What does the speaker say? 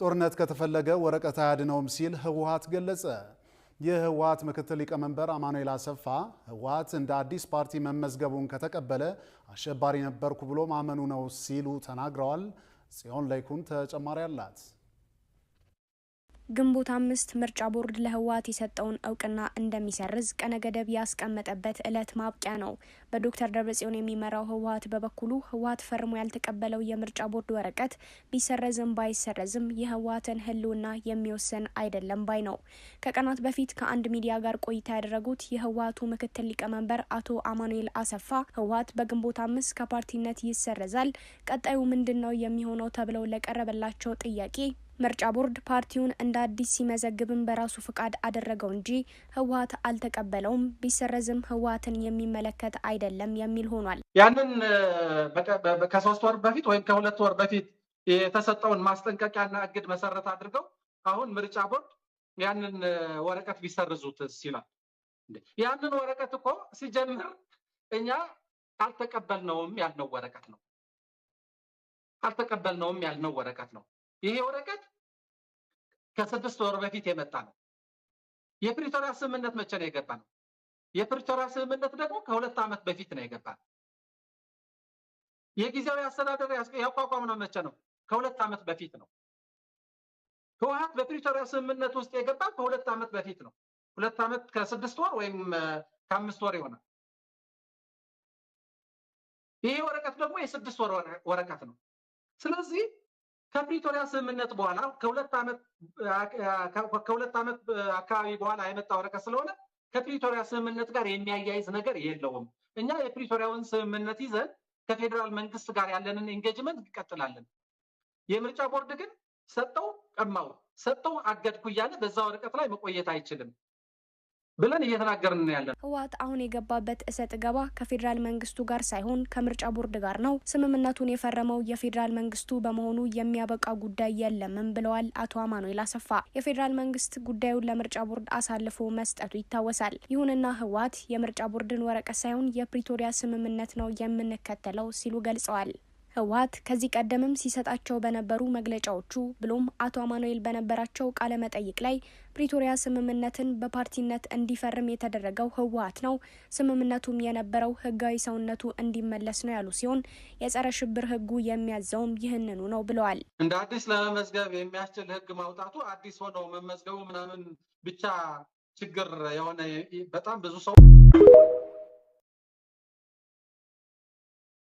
ጦርነት ከተፈለገ ወረቀት አያድነውም ሲል ህወሓት ገለጸ። የህወሓት ምክትል ሊቀመንበር አማኑኤል አሰፋ ህወሓት እንደ አዲስ ፓርቲ መመዝገቡን ከተቀበለ አሸባሪ ነበርኩ ብሎ ማመኑ ነው ሲሉ ተናግረዋል። ጽዮን ላይኩን ተጨማሪ አላት። ግንቦት 5 ምርጫ ቦርድ ለህወሓት የሰጠውን እውቅና እንደሚሰርዝ ቀነ ገደብ ያስቀመጠበት እለት ማብቂያ ነው። በዶክተር ደብረጽዮን የሚመራው ህወሓት በበኩሉ ህወሓት ፈርሞ ያልተቀበለው የምርጫ ቦርድ ወረቀት ቢሰረዝም ባይሰረዝም የህወሓትን ህልውና የሚወስን አይደለም ባይ ነው። ከቀናት በፊት ከአንድ ሚዲያ ጋር ቆይታ ያደረጉት የህወሓቱ ምክትል ሊቀመንበር አቶ አማኑኤል አሰፋ ህወሓት በግንቦት 5 ከፓርቲነት ይሰረዛል፣ ቀጣዩ ምንድነው የሚሆነው ተብለው ለቀረበላቸው ጥያቄ ምርጫ ቦርድ ፓርቲውን እንደ አዲስ ሲመዘግብም በራሱ ፍቃድ አደረገው እንጂ ህወሓት አልተቀበለውም፣ ቢሰረዝም ህወሓትን የሚመለከት አይደለም የሚል ሆኗል። ያንን ከ3 ወር በፊት ወይም ከ2 ወር በፊት የተሰጠውን ማስጠንቀቂያና እግድ መሰረት አድርገው አሁን ምርጫ ቦርድ ያንን ወረቀት ቢሰርዙትስ ይላል። ያንን ወረቀት እኮ ሲጀምር እኛ አልተቀበልነውም ያልነው ወረቀት ነው። አልተቀበልነውም ያልነው ወረቀት ነው። ይሄ ወረቀት ከ6 ወር በፊት የመጣ ነው። የፕሪቶሪያ ስምምነት መቼ ነው የገባነው? የፕሪቶሪያ ስምምነት ደግሞ ከ2 ዓመት በፊት ነው የገባነው። የጊዜያዊ አስተዳደር ያቋቋምነው መቼ ነው? ከ2 ዓመት በፊት ነው። ህወሓት በፕሪቶሪያ ስምምነት ውስጥ የገባው ከ2 ዓመት በፊት ነው። 2 ዓመት ከ6 ወር ወይም ከ5 ወር ይሆናል። ይሄ ወረቀት ደግሞ የ6 ወር ወረቀት ነው። ስለዚህ ከፕሪቶሪያ ስምምነት በኋላ ከሁለት ዓመት አካባቢ በኋላ የመጣ ወረቀት ስለሆነ ከፕሪቶሪያ ስምምነት ጋር የሚያያይዝ ነገር የለውም። እኛ የፕሪቶሪያውን ስምምነት ይዘን ከፌደራል መንግስት ጋር ያለንን engagement እንቀጥላለን። የምርጫ ቦርድ ግን ሰጠው ቀማው፣ ሰጠው አገድኩ እያለ በዛ ወረቀት ላይ መቆየት አይችልም ብለን እየተናገርን ነው ያለነው። ህወሓት አሁን የገባበት እሰጥ ገባ ከፌደራል መንግስቱ ጋር ሳይሆን ከምርጫ ቦርድ ጋር ነው። ስምምነቱን የፈረመው የፌደራል መንግስቱ በመሆኑ የሚያበቃ ጉዳይ የለምም ብለዋል አቶ አማኑኤል አሰፋ። የፌደራል መንግስት ጉዳዩን ለምርጫ ቦርድ አሳልፎ መስጠቱ ይታወሳል። ይሁንና ህወሓት የምርጫ ቦርድን ወረቀት ሳይሆን የፕሪቶሪያ ስምምነት ነው የምንከተለው ሲሉ ገልጸዋል። ህወሓት ከዚህ ቀደምም ሲሰጣቸው በነበሩ መግለጫዎቹ ብሎም አቶ አማኑኤል በነበራቸው ቃለ መጠይቅ ላይ ፕሪቶሪያ ስምምነትን በፓርቲነት እንዲፈርም የተደረገው ህወሓት ነው፣ ስምምነቱም የነበረው ህጋዊ ሰውነቱ እንዲመለስ ነው ያሉ ሲሆን የጸረ ሽብር ህጉ የሚያዘውም ይህንኑ ነው ብለዋል። እንደ አዲስ ለመመዝገብ የሚያስችል ህግ ማውጣቱ አዲስ ሆኖ መመዝገቡ ምናምን ብቻ ችግር የሆነ በጣም ብዙ ሰው